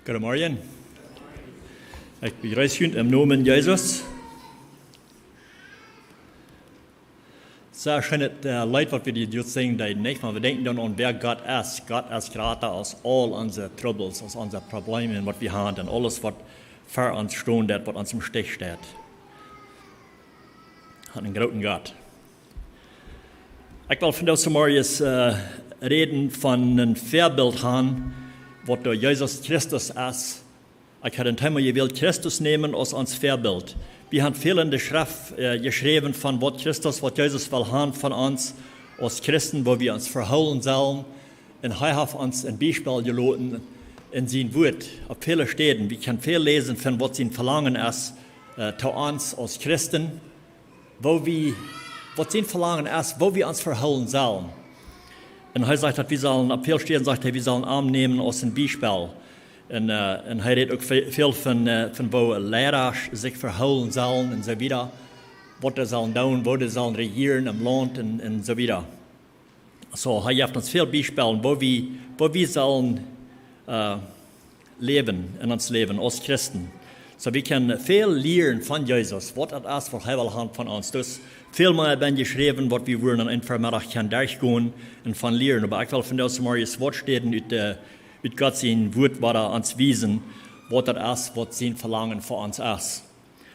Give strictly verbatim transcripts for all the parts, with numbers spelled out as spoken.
Goodemorjen. Ekj bejreess junt em Nomen Jesus. Soo scheen daut, äh, Leet waut wie dise Tiet sinjen deeden, nich? Wan wie denkjen dan aun wäa Gott es. Gott es jrata aus aul onse Trubbels, aus onse Probleemen waut wie haben un aules waut ver ons stonen deit, waut ons em Stich steit. Haft eenen grooten Gott. Ekj well vondoag zemorjes, äh, räden von een Väabilt han, waut doa Jesus Christus es. Ekj haud een Thema jewält, Christus nämen aus ons Väabilt. Wie haben väl enne Schreft, äh, jeschräwen von waut Christus, waut Jesus well han von ons aus Christen, woo wie ons vehoolen sellen. Un hee haft ons een Biespel jeloten en sien Wuat opp väle Städen. Wie kjennen väl läsen von waut sien Velangen es, äh, to ons aus Christen, woo wie, waut sien Velangen es, woo wie ons vehoolen sellen. Un hee sajcht daut wie sellen, opp väl Städen sajcht hee, wie sellen am nämen aus een Biespel. Un, äh, un hee rät uk ve-, väl von, äh, von woo Leida sikj vehoolen sellen un soo wieda. Waut dee sellen doonen, woo dee sellen rejieren em Launt un, un soo wieda. Soo, hee jeft ons väl Biespels, woo wie, woo wie sellen, äh, läwen en ons Läwen aus Christen. Soo, wie kjennen väl lieren von Jesus, waut daut es, waut hee well han von ons. Doa es väl mea benn jeschräwen, waut wie wudden aun een Vemeddach kjennen derchgonen un von lieren. Oba ekj well vondoag zemorjes waut Städen ut, äh, ut Gott sien Wuat wada ons wiesen, waut daut es, waut sien Velangen fa ons es.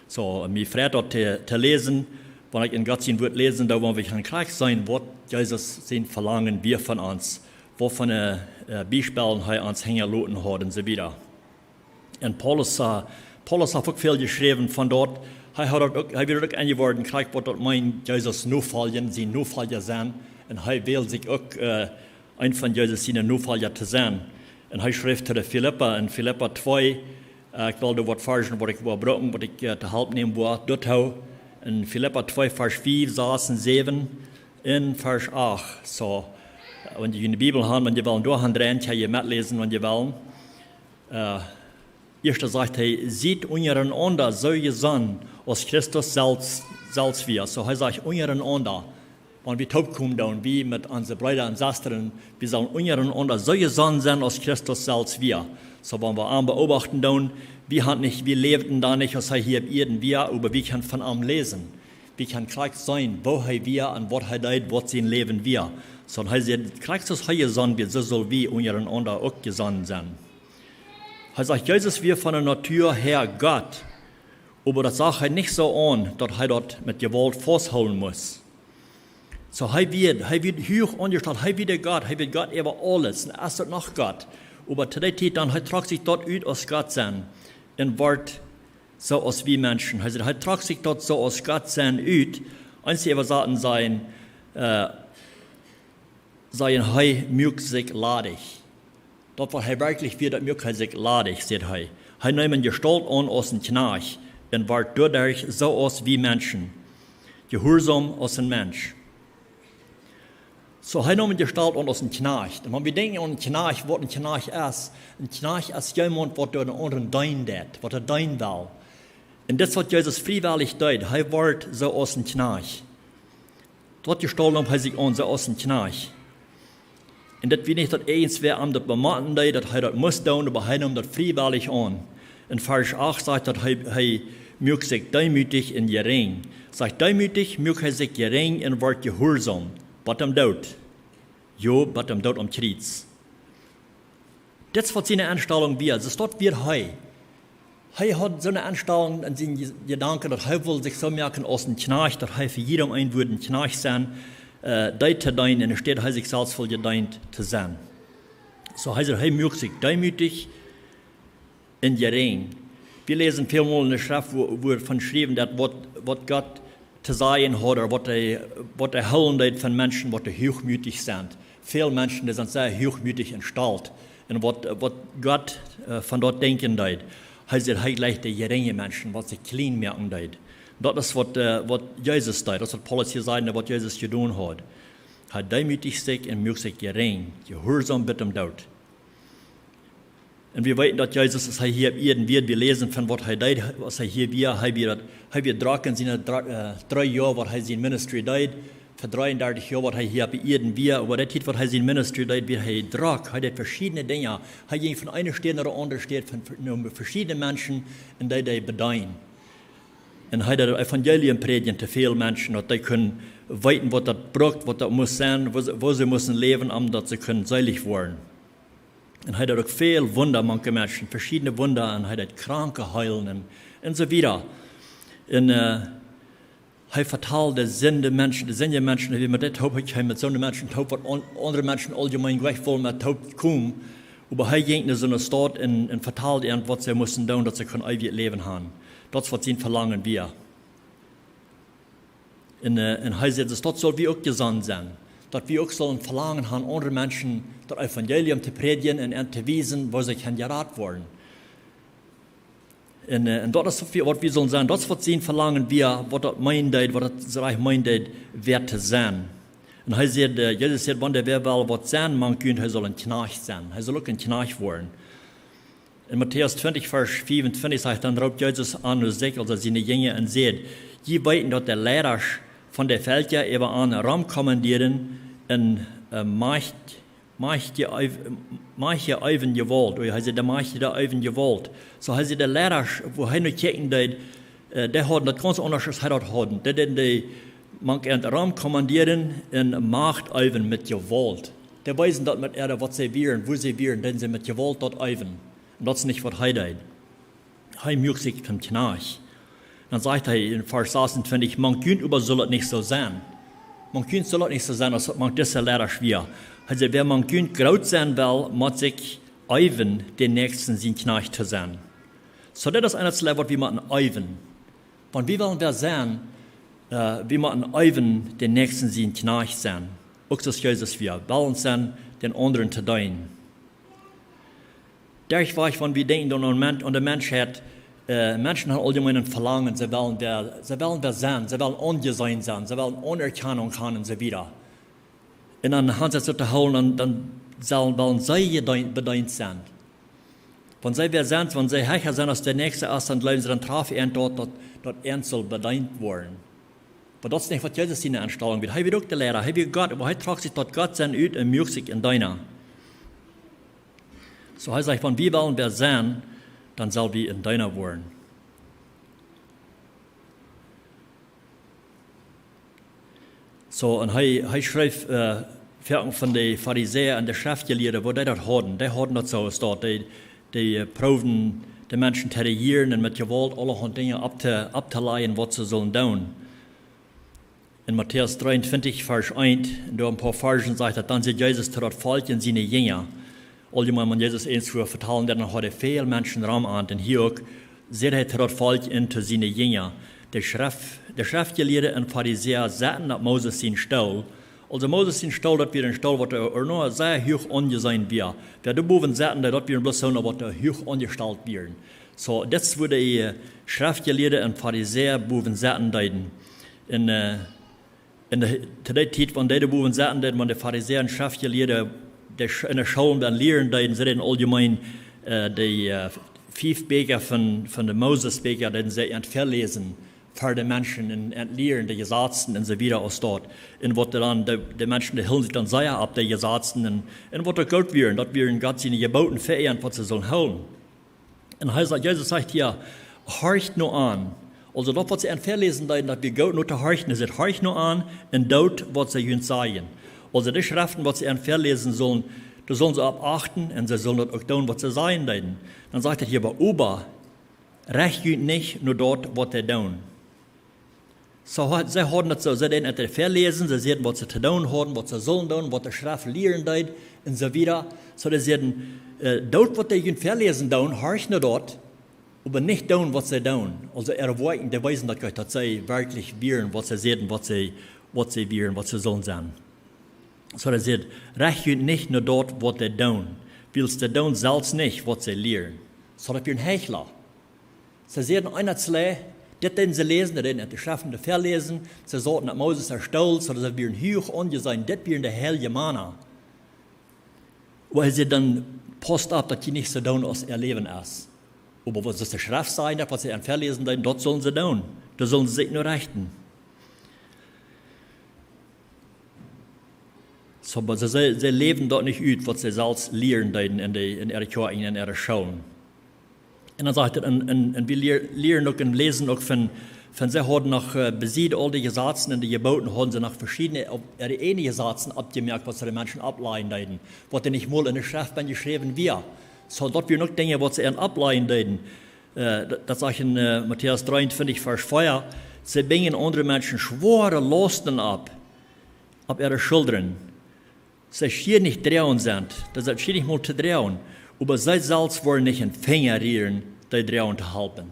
Soo, mie freit daut to, to läsen, wan ekj en Gott sien Wuat läsen doo, wan wie kjennen krakjt seenen, waut Jesus sien Velangen wia von ons, waut fa, äh, äh, Biespels hee ons hinjaloten haud un soo wieda. Un Paulus, äh, Paulus haft uk väl jeschräwen von daut. Hee haud daut uk, hee wia uk enjeworren, krakjt waut daut meent, Jesus nofoljen, sien Nofolja sennen. Un hee well sikj uk, äh, een von Jesus siene Nofolja to sennen. Un hee schrift to de Filippa en Filippa twee, äh, ekj well doa waut Varzen, waut ekj woa brucken, waut ekj, äh, to Help nämen woa, doatoo. En Filippa twee, Varsch fief, sas un säwen, un Varsch acht. Soo, äh, wan jie june Bibel haben, wan jie wellen doa han dreien, kjenn jie metläsen, wan jie wellen. Äh, ieescht sajcht hee, siet unjarenaunda soo jesonnen, aus Christus selfst, selfst wia. Soo, hee sajcht, unjarenaunda. Wan wie toopkomen doonen, wie met onse Breeda un Sestren, wie sellen unjarenaunda soo jesonnen sennen, aus Christus selfst wia. Soo, wan wie am beobachten doonen, wie haben nich, wie läwden doa nich, aus hee hia opp Ieed wia, oba wie kjennen von am läsen. Wie kjennen krakjt seenen, woo hee wia un waut hee deed, waut sien Läwen wia. Soo, hee sajcht, krakjt soo aus hee jesonnen wia, soo sell wie unjarenaunda uk jesonnen sennen. Hee sajcht, Jesus wia von de Natua häa Gott, oba daut sach hee nich soo aun, daut hee daut met Jewault fausthoolen must. Soo, hee wia, hee wia huach aunjestalt, hee wia de Gott, hee wia Gott äwa aules, un es daut noch Gott. Oba to dee Tiet dan, hee trock sikj daut ut aus Gott sennen, un wort soo aus wie Menschen. Hee sajcht, hee trock sikj daut soo aus Gott sennen ut. Eenje Äwasaten sajen, äh, sajen, hee muak sikj ladich. Daut waut hee werkjlich wia, daut muak hee sikj ladich, sajcht hee. Hee neem ne Jestault aun aus een Kjnajcht un wort doaderch soo aus wie Menschen. Jehuarsom aus een Mensch. Soo, hee neem ne Jestault aun aus een Kjnajcht. Un wan wie denkjen aun een Kjnajcht, waut een Kjnajcht es, een Kjnajcht es jemaunt waut dän aundren deenen deit, waut hee deenen well. Un dit es waut Jesus friewellich deed. Hee wort soo aus een Kjnajcht. Daut Jestault neem hee sikj aun, soo aus een Kjnajcht. Un daut wia nich daut irjentwäa am daut bemotten deed, daut hee daut must doonen, oba hee neem daut friewellich aun. En Varsch acht sajcht daut hee, hee muak sikj deemootich un jerinj. Sajcht, deemootich muak hee sikj jerinj un wort jehuarsom, bat em Doot. Jo, bat em Doot aum Kjriez. Dit es waut siene Enstalunk wia. Soo daut wia hee. Hee haud soone Enstalunk en siene Je-, Jedanken, daut hee wull sikj soo moaken aus een Kjnajcht, daut hee fa jieda een wudd een Kjnajcht sennen, äh, dee to deenen, enne Städ hee sikj selfst wull jedeent to sennen. Soo, hee sajcht, hee muak sikj deemootich un jerinj. Wie läsen välmol enne Schreft, wua, wua von jeschräwen daut waut, waut Gott to sajen haud, ooda waut hee, waut hee hoolen deed von Menschen, waut huachmootich sent. Väl Menschen, dee sent sea huachmootich un stolt. Un waut, waut Gott, äh, von daut denkjen deed. Hee sajcht, hee jleicht de jerinje Menschen, waut sikj kjlien moaken deed. Daut es waut, äh, waut Jesus deed. Daut es waut Paulus hia sajcht, waut Jesus jedonen haud. Hee deemootich sikj un muak sikj jerinj, jehuarsom bat em Doot. Un wie weeten daut Jesus, aus hee hia opp Ieed wia, wie läsen von waut hee deed, aus hee hia wia, hee wia daut, hee wia drock en siene dr-, äh, dree Joa waut hee sien ministry deed, fa dreeundartich Joa, waut hee hia opp Ieed wia, oba dee Tiet, waut hee sien ministry deed, wia hee drock. Hee deed veschiedne Dinja. Hee jinkj von eene Staut no de aundre Staut, von, no veschiedne Menschen, un deed dee bedeenen. Un hee deed daut Evangelium prädjen to väl Menschen, daut dee kunnen weeten, waut daut brukt, waut daut must sennen, woo see, woo see musten läwen, om daut see kunnen seelich woaren. Un hee deed uk väl Wunda mank de Menschen, veschiedne Wunda, un hee deed Kranke heelen un, un soo wieda. Un, äh, hee vetald de sindje Menschen, de sindje Menschen, hee wia met dit toop, hee kjeem met soone Menschen toop, waut aun-, aundre Menschen auljemein jlikj wullen met toop komen. Oba hee jinkj no soone Staut un, un vetald an, waut see musten doonen, daut see kunnen eewjet Läwen haben. Daut es, waut sien Velangen wia. Un, äh, un hee säd, dus daut sull wie uk jesonnen sennen. Daut wie uk sullen Velangen haben, aundre Menschen daut Evangelium to prädjen un an to wiesen, woo see kjennen jerat woaren. Un, äh, un daut es, waut wie, waut wie sullen sennen. Daut es, waut sien Velangen wia, waut daut meenen deed, waut daut rajcht meenen deed, wäa to sennen. Un hee säd, äh, Jesus säd, wan wäa well waut sennen mank junt, hee sull een Kjnajcht sennen. Hee sull uk een Kjnajcht woaren. En Matäus twintich, Varsch fiefuntwintich sajcht, dan roopt Jesus an no sikj, aulsoo siene Jinja, un säd: "Jie weeten, daut de Leidasch von de Velkja äwa an romkommandieren un, äh, Macht, Macht, Macht äwen Jewault." Ooda hee säd, de Macht äwen Jewault. Soo hee säd, de Leidasch, woo hee no kjikjen deed, äh, dee hauden daut gaunz aundasch, aus hee daut hauden. Dee deeden dee mank an romkommandieren un Macht äwen met Jewault. Dee weesen daut met äare, waut see wieren, woo see wieren, deeden see met Jewault daut äwen. Un daut es nich, waut hee deed. Hee muak sikj toom Kjnajcht. Dan sajcht hee en Varsch sasuntwintich: "Mank junt oba sull et nich soo sennen." Mank junt sull et nich soo sennen, aus et mank dise Leidasch wia. Hee säd, wäa mank junt groot sennen well, mott sikj äwen, dän Näakjsten sien Kjnajcht to sennen. Soo, daut es eent, waut wie motten äwen. Wan wie wellen wäa sennen, äh, wie motten äwen, dän Näakjsten sien Kjnajcht sennen. Uk soo aus Jesus wia, wellen sennen, dän aundren to deenen. Derch wajch, wan wie denkjen dan aun Men-, aun de Menschheit, äh, Menschen haben auljemein een Velangen, see wellen wäa, see wellen wäa sennen, see wellen aunjeseenen sennen, see wellen Aunerkjanunk haben un soo wieda. Un dan haben see daut to hoolen, dan, dan sellen, wellen see jedeent, bedeent sennen. Wan see wäa sent, wan see hecha sent aus de Näakjste, aus dan jleewen see, dan trafen an daut, daut, daut an sull bedeent woaren. Oba daut es nich, waut Jesus siene Enstalunk wia. Hee wia uk de Leida, hee wia Gott, oba hee trock sikj daut Gott sennen ut un muak sikj een Deena. Soo hee sajcht, wan wie wellen wäa sennen, dan sell wie een Deena woaren. Soo, un hee, hee schreef, äh, foaken von de Farisäa un de Schreftjelieede, woo dee daut hauden. Dee hauden daut soo aus daut. Dee, dee, äh, proowden de Menschen to rejieren un met Jewault aulahaunt Dinja opp to, opptolajen, waut see sullen doonen. En Matäus dreeuntwintich, Varsch eent, un doa een poa Varschen sajcht daut, dan säd Jesus to daut Volkj un siene Jinja. Auljemein, wan Jesus eent wia vetalen, dan haud hee väl Menschen rom an. Un hia uk säd hee to daut Volkj un to siene Jinja: "De Schreft, de Schreftjelieede un Farisäa setten opp Moses sien Stool." Aulsoo Moses sien Stool, daut wia een Stool, waut doa noch sea huach aunjeseenen wia. Wäa doa bowen sitten deed, daut wieren bloos soone, waut doa huach aunjestalt wieren. Soo, daut es, woo de, äh, Schreftjelieede un Farisäa bowen sitten deeden. Un, äh, en de, to dee Tiet, wan dee doa bowen sitten deeden, wan de Farisäa un Schreftjelieede de Sch-, en de Schoolen dan lieren deeden, see deeden auljemein, äh, de, äh, fief Bieekja von, von de Moses-Bieekja, deeden see ent väaläsen fa de Menschen un, un lieren de Jesazen un soo wieda aus daut. Un waut dan de, de Menschen, dee hilden sikj dan sea opp de Jesazen un, un waut uk goot wieren, daut wieren Gott siene Jeboten fa an, waut see sullen hoolen. Un hee sajcht, Jesus sajcht hia: "Horcht nu aun." Aulsoo daut, waut see ent väaläsen deeden, daut wia goot no to horchen. Hee sajcht: "Horcht nu aun un doot, waut see junt sajen." Aulsoo de Schreften, waut see ent väaläsen sullen, doa sullen see opp achten un see sullen daut uk doonen, waut see sajen deeden. Dan sajcht hee hia: "Oba, oba recht junt nich no daut, waut dee doonen." Soo haud-, see hauden daut soo, see deeden ent väaläsen, see säden, waut see to doonen hauden, waut see sullen doonen, waut de Schreft lieren deed, un soo wieda. Soo dee säden, äh, doot, waut dee junt väaläsen doonen, horcht no daut, oba nich doonen, waut see doonen. Aulsoo äare Woakjen, dee weesen daut goot, daut see werkjlich wieren, waut see säden, waut see, waut see wieren, waut see sullen sennen. Soo dee säd: "Recht junt nich no daut, waut dee doonen, wiels dee doonen selfst nich, waut see lieren." Soo daut wieren Heichla. See säden eent, twee, dit deeden see läsen, dee deeden ent de Schreften väaläsen, see sauten opp Moses sien Stool, soo daut see wieren huach aunjeseenen, dit wieren de heilje Mana. Oba hee säd: "Dan pausst opp, daut jie nich soo doonen, aus äa Läwen es." Oba waut de Schreft sajcht, daut, waut see ent väaläsen deeden, daut sullen see doonen. Doa sullen see sikj no rechten. Soo, oba see, see, see läwden daut nich ut, waut see selfst lieren deeden en de, en äare Kjoakjen, en äare Schoolen. Un dan sajcht et, un, un, un wie lier-, lieren uk un läsen uk von, von see hauden noch, äh, besied aul de Jesazen un de Jeboten hauden see noch veschiedne, opp, äare ieejne Jesazen oppjemoakt, waut see de Menschen opplajen deeden, waut doa nich mol en de Schreft bennen jeschräwen wia. Soo, daut wieren uk Dinja, waut see an opplajen deeden. Äh, daut, daut sajcht en, äh, Matäus dreeuntwintich, Varsch vea: See binjen aundre Menschen schwoare Lausten opp, opp äare Schuldren, see schieen nich droagen sent, daut see schieen nich mol to droagen, oba see selfst woaren nich een Finja rieren, dee droagen to halpen.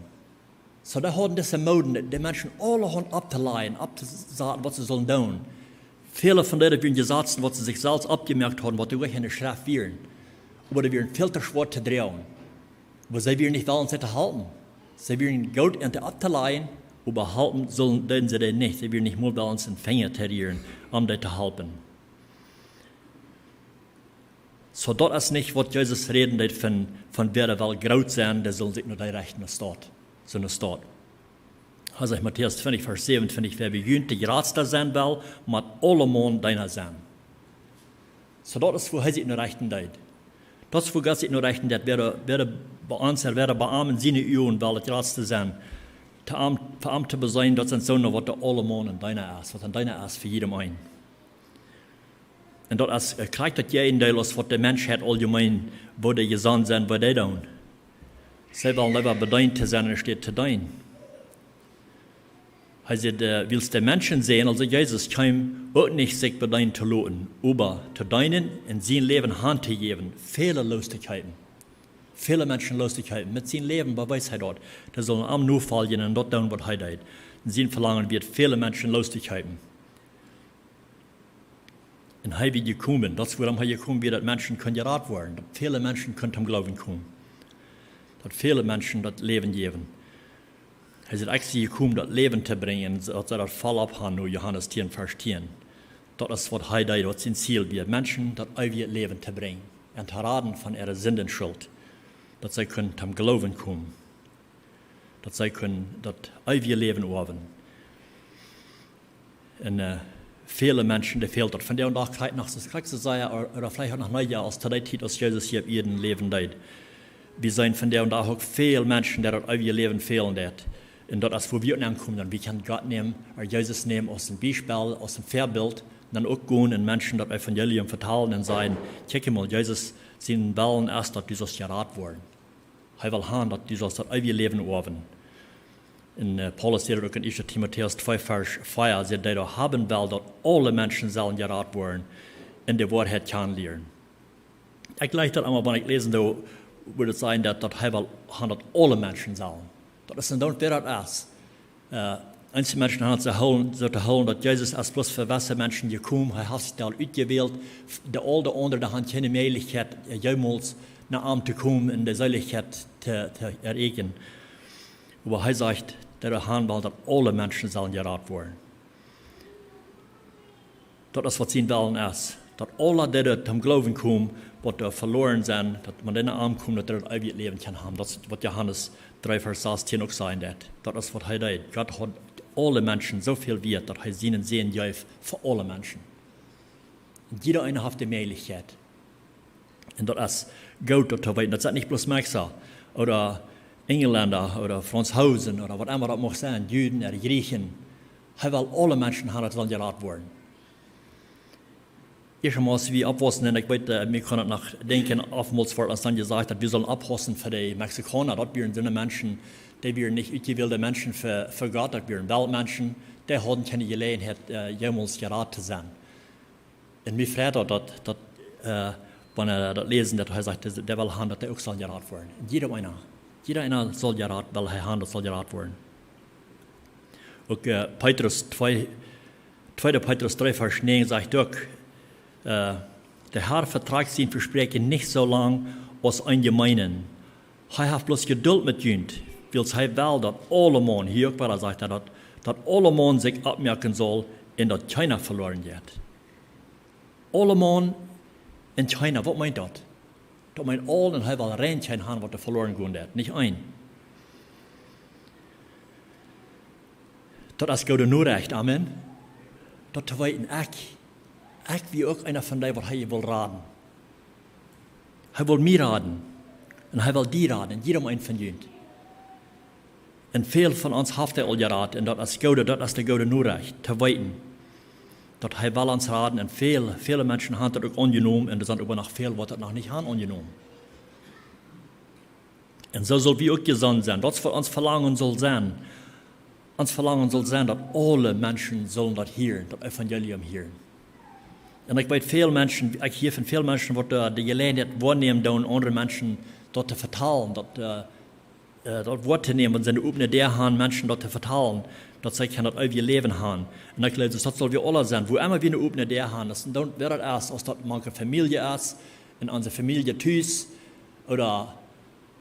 Soo, dee hauden dise Mood, de Menschen aulahaunt opptolajen, opptosajen, waut see sullen doonen. Väle von dee, daut wieren Jesazen, waut see sikj selfst oppjemoakt hauden, waut doa goa nich en de Schreft wieren. Oba dee wieren väl to schwoa to droagen. Oba see wieren nich wellens, see to halpen. See wieren goot, an dee opptolajen, oba halpen sullen, deeden see dee nich. See wieren nich mol wellens, een Finja to rieren, om dee to halpen. Soo, daut es nich, waut Jesus räden deed von, von wäa well groot sennen, dee sullen sikj no dee rechten, aus daut. Soo aus daut. Hee sajcht, Matäus twintich, Varsch säwenuntwintich: Wäa bie junt de jratsta sennen well, mott aulemaun Deena sennen. Soo, daut es, wua hee sikj no rechten deed. Daut es, wua Gott sikj no rechten deed, wäa, wäa bie ons, wäa bie am en siene Uagen well daut jratste sennen. Fa am, fa am to beseenen, daut sent soone, waut doa aulemaun een Deena es, waut een Deena es fa jiedem eenen. Un daut es, äh, krakjt daut Jäajendeel aus waut de Menschheit auljemeen, woo dee jesonnen sent, woo dee doonen. See wellen leewa bedeent to sennen, enne Städ to deenen. Hee sajcht, äh, wiels de Menschensän, aulsoo Jesus, kjeem uk nich sikj bedeenen to loten, oba to deenen un sien Läwen hantojäwen, väle loos to kjeepen. Väle Menschen loos to kjeepen. Met sien Läwen bewees hee daut. Dee sullen am nofoljen un daut doonen, waut hee deed. Un sien Velangen wia, väle Menschen loos to kjeepen. Un hee wia jekomen, daut es wuarom hee jekomen wia, daut Menschen kunnen jerat woaren, daut väle Menschen kunnen toom Gloowen komen, daut väle Menschen daut Läwen jäwen. Hee sajcht: Ekj sie jekomen, daut Läwen to brinjen, daut see daut voll opp haben, no Johanes tieen, Varsch tieen. Daut es, waut hee deed, waut sien Ziel wia, Menschen daut eewje Läwen to brinjen un to raden von äare Sindenschult, daut see kunnen toom Gloowen komen, daut see kunnen daut eewje Läwen oawen. Un, äh, väle Menschen, dee fält daut. Vondoag dän Dach krakjt noch, daut krakjt soo sea, ooda, ooda veleicht uk noch mea, aus to dee Tiet, aus Jesus hia opp Ieed läwen deed. Wie seenen vondoag dän Dach uk väl Menschen, dee daut eewje Läwen fält daut. Un daut es, wua wie uk aunkomen, dan wie kjennen Gott nämen, ooda Jesus nämen aus een Biespel, aus een Väabilt, dan uk gonen un Menschen daut Evangelium vetalen un sajen: Kjikj mol, Jesus sien Wellen es, daut du saust jerat woaren. Hee well haben, daut du saust daut eewje Läwen oawen. Un, äh, Paulus sajcht uk en ieeschte Timotäus twee, Varsch vea, sajcht, dee doa haben well, daut aule Menschen sellen jerat woaren un de Woarheit kjanen lieren. Ekj jleich daut emma, wan ekj läsen doo, wudd et sennen, daut, daut hee well haben, daut aule Menschen sellen. Daut es een Doont, wäa daut es. Äh, eenje Menschen haben daut soo hoolen, soo to hoolen, daut Jesus es bloos fa jewesse Menschen jekomen. Hee haft sikj aul utjewält. De, aul de aundre, dee haben kjeene Mäajlichkjeit, äh, jemols no am to komen un de Seelichkjeit to, to erreichen. Oba hee sajcht, dee doa haben well, daut aule Menschen sellen jerat woaren. Daut es, waut sien Wellen es. Daut aule, dee doa toom Gloowen komen, waut doa veloaren sent, daut wan dee no am komen, daut dee daut eewje Läwen kjennen haben. Daut es, waut Johanes dree, Varsch sastieen uk sajcht, daut. Daut es, waut hee deed. Gott haud aule Menschen soo väl wieet, daut hee sienen Sän jeef fa aule Menschen. Un jieda eena haft de Mäajlichkjeit. Un daut es goot, daut to weeten. Daut sent nich bloos Mexikauna ooda Enjlenda ooda Franzoosen ooda waut emma daut mucht sennen, Juden ooda Jrieechen. Hee well aule Menschen haben, daut sellen jerat woaren. Ieescht mol, aus wie oppwussen, un ekj weet, äh, wie kjennen noch denkjen, oftmols wort ons dan jesajcht, daut wie sellen oppaussen fa de Mexikauna. Daut wieren soone Menschen, dee wieren nich utjewälde Menschen fa, fa Gott, daut wieren Weltmenschen, dee hauden kjeene Jeläajenheit, äh, jemols jerat to sennen. Un mie freit daut, daut, daut, äh, wan wie daut läsen, daut hee sajcht, dee, dee well haben, daut dee uk sellen jerat woaren. Un jieda eena, jieda eena saul jerat, well hee haben, daut saul jerat woaren. Uk, äh, Petrus twee, tweede Petrus dree, Varsch näajen sajcht uk, äh, de Herr vetrakjt sien Vespräakjen nich soo lang aus eenje meenen. Hee haft bloos Jedult met junt, wiels hee well, daut aulemaun, hia uk wada sajcht hee daut, daut aulemaun sikj oppmoaken saul un daut kjeena veloaren jeit. Aulemaun un kjeena, waut meent daut? Daut meent aul, un hee well rein kjeen haben, waut doa veloaren gonen deit. Nich een. Daut es goode Norecht, amen. Daut to weeten, ekj, Ekj wia uk eena von dee, waut hee wull raden. Hee wull mie raden. Un hee wull die raden, jieda eenen von junt. Un väl von ons haft hee aul jerat. Un daut es goode, daut es de goode Norecht, to weeten, daut hee well ons raden. Un väl, väle Menschen haben daut uk aunjenomen. Un doa sent oba noch väl, waut daut noch nich haben aunjenomen. Un soo sull wie uk jesonnen sennen. Daut es waut ons Velangen saul sennen. Ons Velangen saul sennen, daut aule Menschen sullen daut hieren, daut Evangelium hieren. Un ekj weet väl Menschen, ekj hia von väl Menschen, waut de, de Jeläajenheit woanämen doonen, aundre Menschen daut to vetalen, daut, äh, äh, daut woattonämen, wan see eene opne Däa haben, Menschen daut to vetalen, daut see kjennen daut eewje Läwen haben. Un ekj jleew, daut sull wie aula sennen, wua emma wie eene opne Däa haben, daut, dan wäa daut es, aus daut mank de Famielje es, en onse Famielje tus, ooda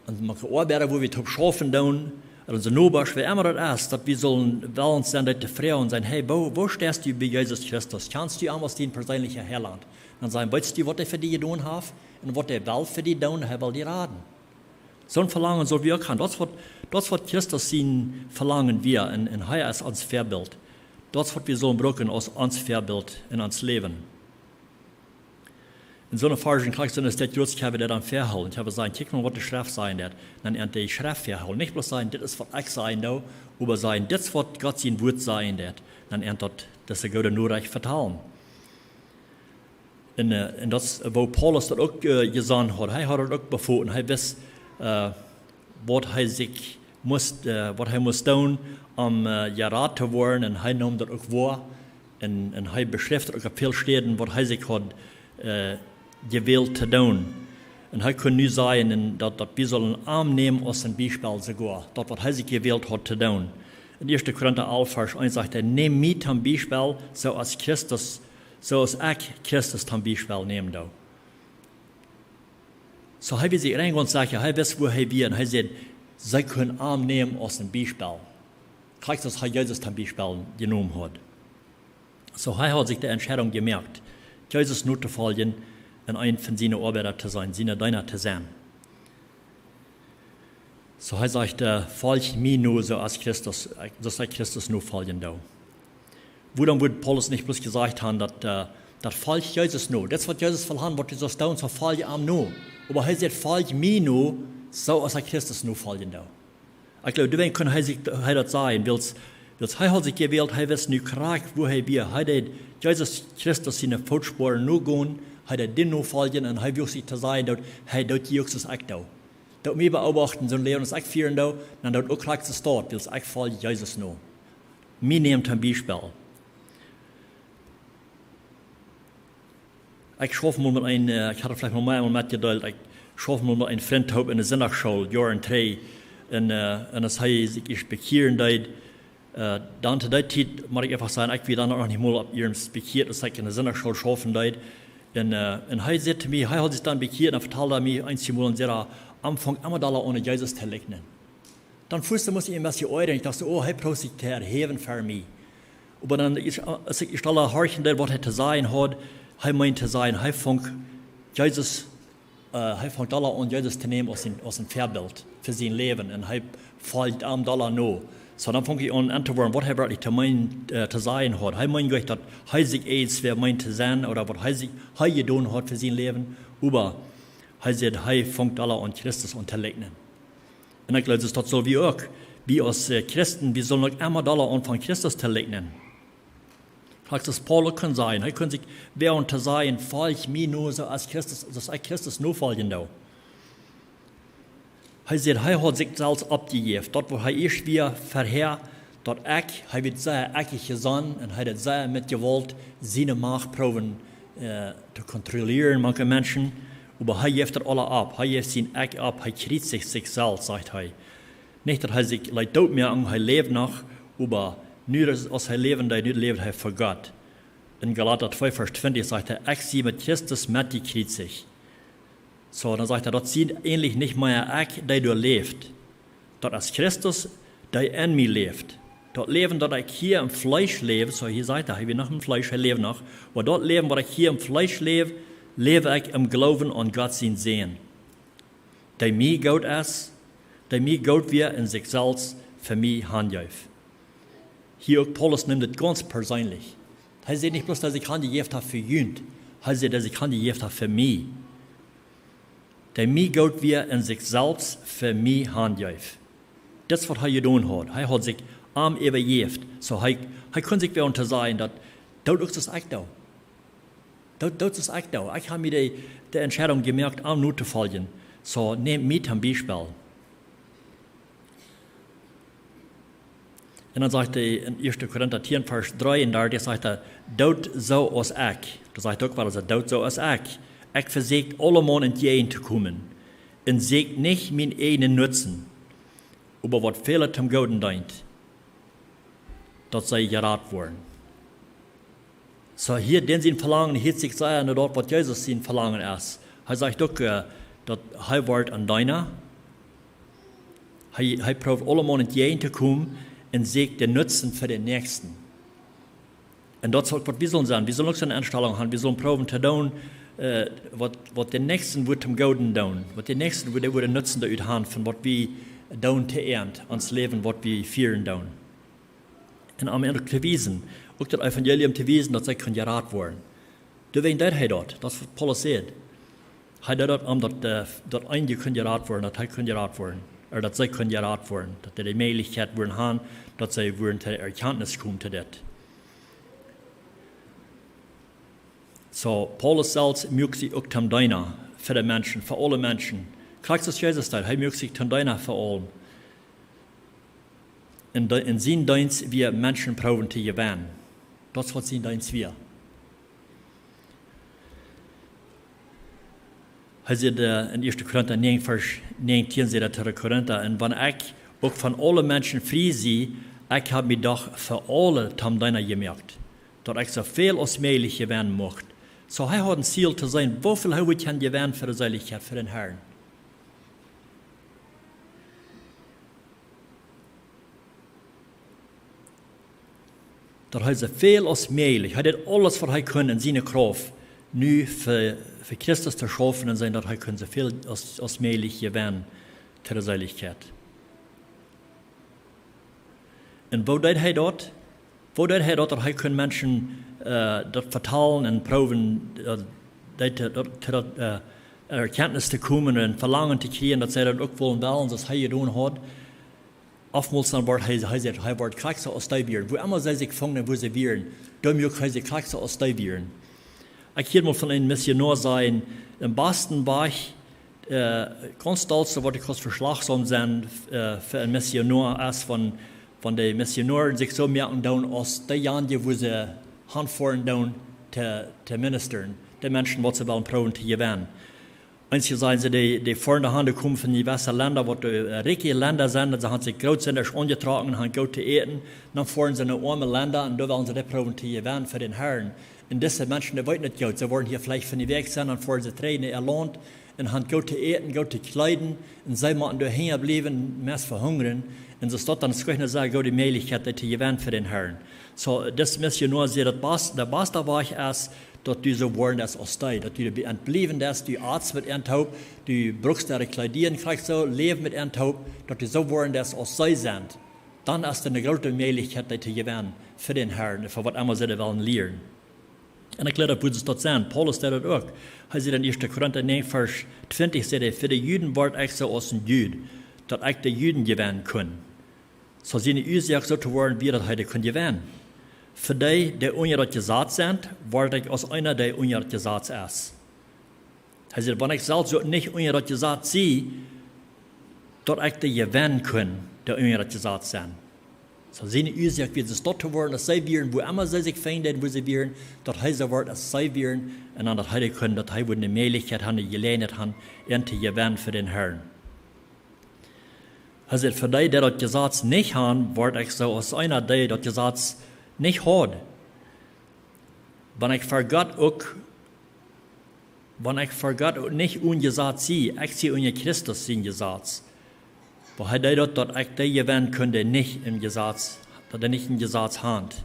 onse mank de Oabeida, wua wie toop schaufen doonen, ooda onse Nobasch, wäa emma daut es, daut wie sullen wellen sennen, daut to froagen sennen: Hey, woo, woo steist du bie Jesus Christus? Kjanst du am aus dien perseenelja Heilaunt? Dan sajen: Weetst du, waut hee fa die jedonen haft? Un waut hee well fa die doonen? Hee well die raden. Soon Velangen sull wie uk haben. Daut es waut, daut es waut Christus sien Velangen wia. Un, un hee es ons Väabilt. Daut es waut wie sullen brucken aus ons Väabilt en ons Läwen. En soone Varschen, krakjt soo aus daut Joost, ekj hab daut dan väahoolen. Ekj hab sajen: Kjikj mau, waut de Schreft sajen deit. Dan an de Schreft väahoolen. Nich bloos sajen: Dit es waut ekj sajen doo, oba sajen: Dit es waut Gott sien Wuat sajen deit. Dan an daut, daut es de goode Norecht vetalen. Un, äh, un daut es, äh, woo Paulus daut uk, äh, jeseenen haud. Hee haud daut uk befoten. Hee wist, äh, waut hee sikj must, äh, waut hee must doonen, om, äh, jerat to woaren. Un hee neem daut uk woa. Un, un hee beschrift uk opp väl Städen, waut hee sikj haud, äh, jewält to doonen. Un hee kunn nu sajen, un daut, daut wie sullen am nämen aus een Biespel soogoa. Daut, waut hee sikj jewält haud to doonen. En Ieeschte Korinta alf, Varsch eent sajcht hee: Nämt mie toom Biespel, soo aus Christus, soo aus ekj Christus toom Biespel nämen doo. Soo hee wia sikj rein gaunz secha, hee wist, wua hee wia, un hee säd, see kunnen am nämen aus een Biespel. Krakjt soo aus hee Jesus toom Biespel jenomen haud. Soo hee haud sikj de Entscheidunk jemoakt, Jesus notofoljen un eena von siene Oabeida to sennen, siene Deena to sennen. Soo hee sajcht, äh: Folj mie no, soo aus Christus, äh, soo aus ekj Christus nofoljen doo. Wuarom wudd Paulus nich bloos jesajcht haben, daut, äh, daut: Folj Jesus no? Daut es waut Jesus well haben, waut du saust doonen, soo folj am no. Oba hee sajcht: Folj mie no, soo aus ekj Christus nofoljen doo. Ekj jleew, doawäajen kunn hee sikj, hee daut sajen, wiels, wiels hee haud sikj jewält, hee wist nu krakjt, wua hee wia. Hee deed Jesus Christus siene Footspuaren nogonen, hee deed dee nofoljen, un hee wull sikj to sajen, daut hee daut uk soo aus ekj doo. Daut mie beobachten, soon Läwen aus ekj fieren doo, dan daut uk krakjt soo staut, wiels ekj folj Jesus no. Mie nämen toom Biespel. Ekj schauf mol met een, äh, ekj haud daut veleicht mol mea mol metjedeelt, ekj schauf mol met een Frint toop en de Sindachschool, Joaren trigj. Un, äh, un aus hee sikj ieescht bekjieren deed, äh, dan to dee Tiet, mott ekj eefach sajen, ekj wia dan noch nich mol opp iernst bekjieet, aus ekj en de Sindachschool schaufen deed. Un, äh, un hee säd to mie, hee haud sikj dan bekjieet un vetald mie eent mol un säd: Aunfank emma dolla aun Jesus to likjnen. Dan fuaz must ekj een bät oajren. Ekj docht soo: Oh, hee prooft sikj to erhäwen fa mie. Oba dan, aus ekj ieescht dolla horchen deed, waut hee to sajen haud, hee meent to sajen, hee funk Jesus, äh, hee funk dolla aun Jesus to nämen aus een, aus een Väabilt fa sien Läwen. Un hee foljt am dolla no. Soo, dan funk ekj aun, aun to woaren, waut hee werkjlich to meenen, äh, to sajen haud. Hee meent nich, daut hee sikj ieescht wia meent to sennen, ooda waut hee sikj, hee jedonen haud fa sien Läwen. Oba hee säd, hee funk dolla aun Christus aun to likjnen. Un ekj jleew, daut sull wie uk. Wie aus, äh, Christen, wie sullen uk emma dolla aunfangen, Christus to likjnen. Krakjt soo aus Paulus kunn sajen, hee kunn sikj woagen to sajen: Folj mie no, soo aus Christus, soo aus ekj Christus nofoljen doo. Hee säd, hee haud sikj selfst oppjejäft. Daut, waut hee ieescht wia verhäa, daut Ekj, hee wia sea ekjich jesonnen un hee deed sea met Jewault siene Macht proowen, äh, to kontrollieren mank de Menschen. Oba hee jeef daut aula opp. Hee jeef sien Ekj opp. Hee kjriezicht sikj selfst, sajcht hee. Nich daut hee sikj leet dootmoaken, hee läwd noch, oba nu daut, aus hee läwen deed, nu läwd hee fa Gott. En Galata twee, Varsch twintich sajcht hee: Ekj sie met Christus metjekjriezicht. Soo, dan sajcht hee, daut sie eenlich nich mea ekj, dee doa läft. Daut es Christus, dee en mie läft. Daut Läwen, daut ekj hia em Fleesch läw, soo hia sajcht hee, hee wia noch em Fleesch, hee läwd noch. Oba daut Läwen, waut ekj hia em Fleesch läw, läw ekj em Gloowen aun Gott sienen Sän, dee mie goot es, dee mie goot wia un sikj selfst fa mie hanjeef. Hia uk Paulus nemt et gaunz perseenlich. Hee säd nich bloos, daut ekj han jejäft hab fa junt. Hee säd, daut ekj han jejäft hab fa mie. Dee mie goot wia un sikj selfst fa mie hanjeef. Daut es waut hee jedonen haud. Hee haud sikj am äwajäft. Soo hee, hee kunn sikj woaren to sajen daut, daut uk soo aus ekj doo. Daut, daut soo aus ekj doo. Ekj hab mie de, de Entscheidunk jemoakt, am notofoljen. Soo nämt mie toom Biespel. Un dan sajcht hee en ieeschte Korinta tieen, Varsch dree un doa sajcht hee, doot soo aus ekj. Doa sajcht uk wada, doot soo aus ekj. Ekj vesäkj aulemaun entjäajen to komen. Un säkj nich mienen eejnen Nutzen, oba waut väle toom Gooden deent, daut see jerat woaren. Soo hia, dän sien Velangen hieet sikj sea no daut, waut Jesus sien Velangen es. Hee sajcht uk, äh, daut hee woat een Deena. Hee, hee proowt aulemaun entjäajen to komen un säkjt dän Nutzen fa dän Näakjsten. Un daut es uk waut wie sellen sennen. Wie sellen uk soone Enstalunk haben. Wie sellen proowen to doonen, äh, waut, waut dän Näakjsten woat toom Gooden doonen. Waut dän Näakjsten woat, dee woat Nutzen doaut haben von waut wie doonen to äant, ons Läwen, waut wie fieren doonen. Un om an to wiesen, uk daut Evangelium to wiesen, daut see kjennen jerat woaren. Doawäajen deed hee daut. Daut es waut Paulus sajcht. Hee deed daut om daut, äh, daut eenje kunn jerat woaren, daut hee kunn jerat woaren. Ooda daut see kunn jerat woaren. Daut hee de Mäajlichkjeit woat haben, daut see woaren to Erkjantnis komen to dit. Soo, Paulus selfst muak sikj uk toom Deena fa de Menschen, fa aule Menschen. Krakjt soo aus Jesus deed, hee muak sikj toom Deena fa aule. Un de-, un sien Deenst wia Menschen proowen to jewennen. Daut es waut sien Deenst wia. Hee sajcht, äh, en ieeschte Korinta näajen, Varsch näajentieen, sajcht hee to de Korinta, un wan ekj uk von aule Menschen frie sie, ekj hab mie doch fa aule toom Deena jemoakt, daut ekj soo väl aus mäajlich jewennen mucht. Soo hee haud een Ziel to seenen, woo väl hee wudd kjennen jewennen fa de Seelichkjeit, fa dän Herrn. Daut hee soo väl aus mäajlich, hee deed aules waut hee kunn en siene Krauft, nu fa, fa Christus to schaufen un seenen, daut hee kunn soo väl aus, aus mäajlich jewennen to de Seelichkjeit. Un woo deed hee daut? Woo deed hee daut, daut hee kunn Menschen, äh, daut vetalen un proowen, äh, dee to, daut, to daut, äh, Erkjantnis to komen un Velangen to kjrieen, daut see daut uk wullen doonen, soo aus hee jedonen haud? Oftmols dan woat hee, hee sajcht, hee woat krakjt soo aus dee wieren. Wua emma see sikj fungen, wua see wieren, doa muak hee sikj krakjt soo aus dee wieren. Ekj hieed mol von een Missionoa sajen, een basten Wajch, äh, gaunz daut soo waut ekj aus Veschlach saul sennen, äh, fa een Missionoa es, wan, wan de Missionoa sikj soo moaken doonen aus deejanje, wua see hanfoaren doonen to, to ministren, de Menschen waut see wellen proowen to jewennen. Eenje sajen see, dee, dee foaren doahan, dee komen von jewesse Lenda, waut, äh, rikje Lenda sent, un see haben sikj groot sindich aunjetrocken un haben goot to äten. Dan foaren see no oame Lenda un doa wellen see dee proowen to jewennen fa dän Herrn. Un dise Menschen, dee weeten daut goot. See woaren hia veleicht fa eene Wäakj sennen, dan foaren see trigj no äa Launt un haben goot to äten, goot to kjleeden. Un see motten doa hinja bliewen, meist vehungren. Un soo es daut dan scheen ne sea goode Mäajlichkjeit, dee to jewennen fa dän Herrn. Soo, dis Missionoa säd, daut bas-, de baste Wajch es, daut du soo woaren deist aus dee, daut du doabie enbliewen deist, du atst met an toop, du brukst äare Kjleeda krakjt soo, läwst met an toop, daut du soo woaren deist aus see sent. Dan es doa eene groote Mäajlichkjeit, dee to jewennen fa dän Herrn, fa waut emma see doa wellen lieren. Un ekj jleew, daut wudd daut sennen. Paulus deed daut uk. Hee sajcht en ieeschte Korinta näajen, Varsch twintich, sajcht hee, fa de Juden wort ekj soo aus een Jud, daut ekj de Juden jewennen kunn. Soo siene Uasoak soo to woaren wia, daut hee dee kunn jewennen. Fa dee, dee unja daut Jesaz sent, wort ekj aus eena, dee unja daut Jesaz es. Hee sajcht, wan ekj selfst uk nich unja daut Jesaz sie, daut ekj dee jewennen kunn, dee unja daut Jesaz sent. Soo siene Uasoak wia, soo daut to woaren aus see wieren, wua emma see sikj fungen, wua see wieren, daut hee soo wort aus see wieren, un dan daut hee dee kunn, daut hee wudd eene Mäajlichkjeit haben, eene Jeläajenheit haben, an to jewennen fa dän Herrn. Hee sajcht, fa dee, dee daut Jesaz nich haben, wort ekj soo aus eena, dee daut Jesaz nich haud. Wan ekj fa Gott uk, wan ekj fa Gott uk nich onen Jesaz sie, ekj sie unja Christus sien Jesaz. Oba hee deed daut, daut ekj dee jewennen kunn, dee nich em Jesaz, daut dee nich em Jesaz sent.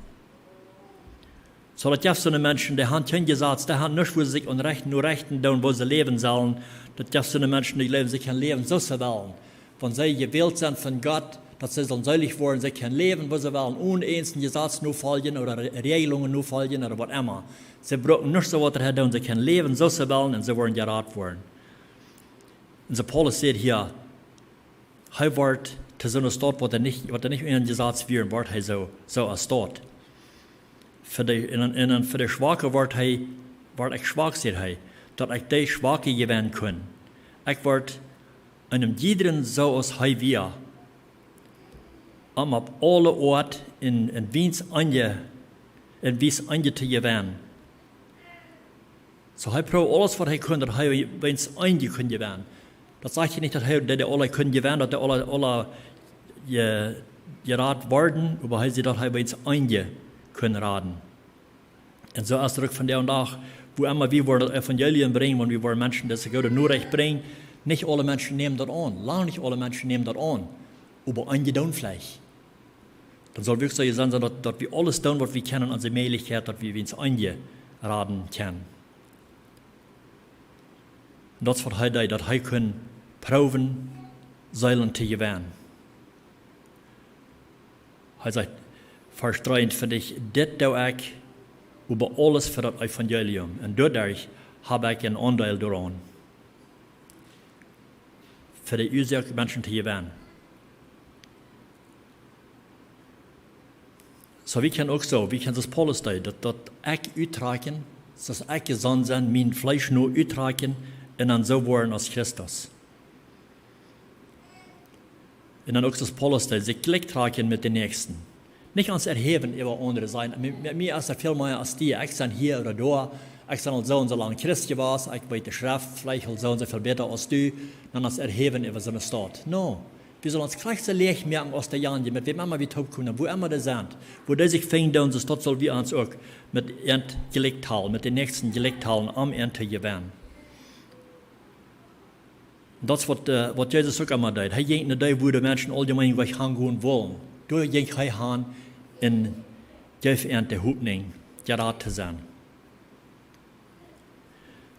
Soo daut jeft soone Menschen, dee haben kjeen Jesaz, dee haben nuscht, wua see sikj aun rechten, no rechten doonen, woo see läwen sellen. Daut jeft soone Menschen, dee jleewen, see kjennen läwen soo aus see wellen. Wan see jewält sent von Gott, Daut see sellen seelich woaren, see kjennen läwen woo see wellen, onen eenen Jesaz nofoljen ooda Re-, Rejelungen nofoljen ooda waut emma. See brucken nuscht soo waut doa doonen, see kjennen läwen soo see wellen un see woaren jerat woaren. Un soo Paulus sajcht hia, hee woat to soone Staut, waut hee nich, waut hee nich en Jesaz wia, woat hee soo, soo aus Staut. Fa de, un, un, un fa de Schwake woat hee, woat ekj schwak, sajcht hee, daut ekj dee Schwake jewennen kaun. Ekj woat eenen jiedren soo aus hee wia, om opp aule Oat en, en wiens Enj, en wiens Enj to jewennen. Soo hee proowd aules waut hee kunn, daut hee wiens Enj kunn jewennen. Daut sajcht hia nich, daut hee, daut dee aule kunnen jewennen, daut dee aule, aule je-, jerat worden, oba hee sajcht, daut hee wiens Enj kunn raden. Un soo es daut uk vondoag dän Dach, wua emma wie woaren daut Evangelium brinjen, wan wie woaren Menschen dise goode Norecht brinjen, nich aule Menschen nämen daut aun, lang nich aule Menschen nämen daut aun, oba eenje doonen veleicht. Dan saul werkjlich soo sennen, daut, daut wie aules doonen, waut wie kjennen, onse Mäajlichkjeit, daut wie wiens Enj raden kjennen. Un daut es waut hee deed, daut hee kunn proowen, Seelen to jewennen. Hee sajcht, Varsch dreeuntwintich: "Dit doo ekj äwa aules fa daut Evangelium, un doaderch hab ekj een Aundeel doaraun, fa de Uasoak Menschen to jewennen." Soo, wie kjennen uk soo, wie kjennen soo aus Paulus deed, daut, daut ekj uttrakjen, soo aus ekj jesonnen sie, mien Fleesch nu uttrakjen un dan soo woaren aus Christus. Un dan uk soo aus Paulus deed, sikj jlikj trakjen met dän Näakjsten. Nich ons erhäwen äwa aundre, sajen, mie, mie, mie es daut väl mea aus die, ekj sie hia ooda doa, ekj sie aul soo un soo lang Christ jewast, ekj weet de Schreft veleicht aul soo un soo väl bäta aus du, dan ons erhäwen äwa soone Staut. No, wie sellen ons krakjt soo läach moaken aus dee aundre, met wäm emma wie toopkomen, wua emma dee sent, wua dee sikj finjen doonen, soo aus daut sell wie ons uk met an jlikj talen, met dän Näakjsten jlikj talen, om an to jewennen. Daut es waut, äh, waut Jesus uk emma deed. Hee jinkj no dee, wua de Menschen auljemeen wajch han gonen wullen. Doa jinkj hee han un jeef an de Hopninj, jerat to sennen.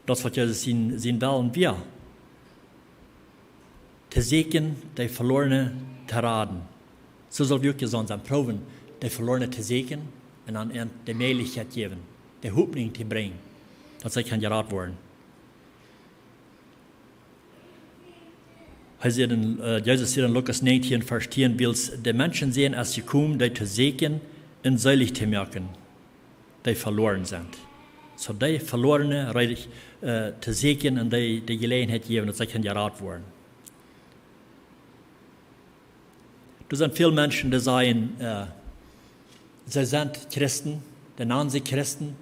Daut es waut Jesus sien, sien Wellen wia. To sieekjen, de Velorne to raden. Soo sell wie uk jesonnen sennen, proowen, de Velorne to sieekjen un an an de Mäajlichkjeit jäwen, de Hopninj to brinjen, daut see kjennen jerat woaren. Hee sajcht en, äh, Jesus sajcht en Lukas näajentieen, Varsch tieen: "Wiels de Menschensän es jekomen, dee to sieekjen un seelich to moaken, dee veloaren sent." Soo dee Velorne reed, äh, to sieekjen un dee, dee Jeläajenheit jäwen, daut see kjennen jerat woaren. Doa sent väl Menschen, dee sajen, äh, see sent Christen, dee nanen sikj Christen,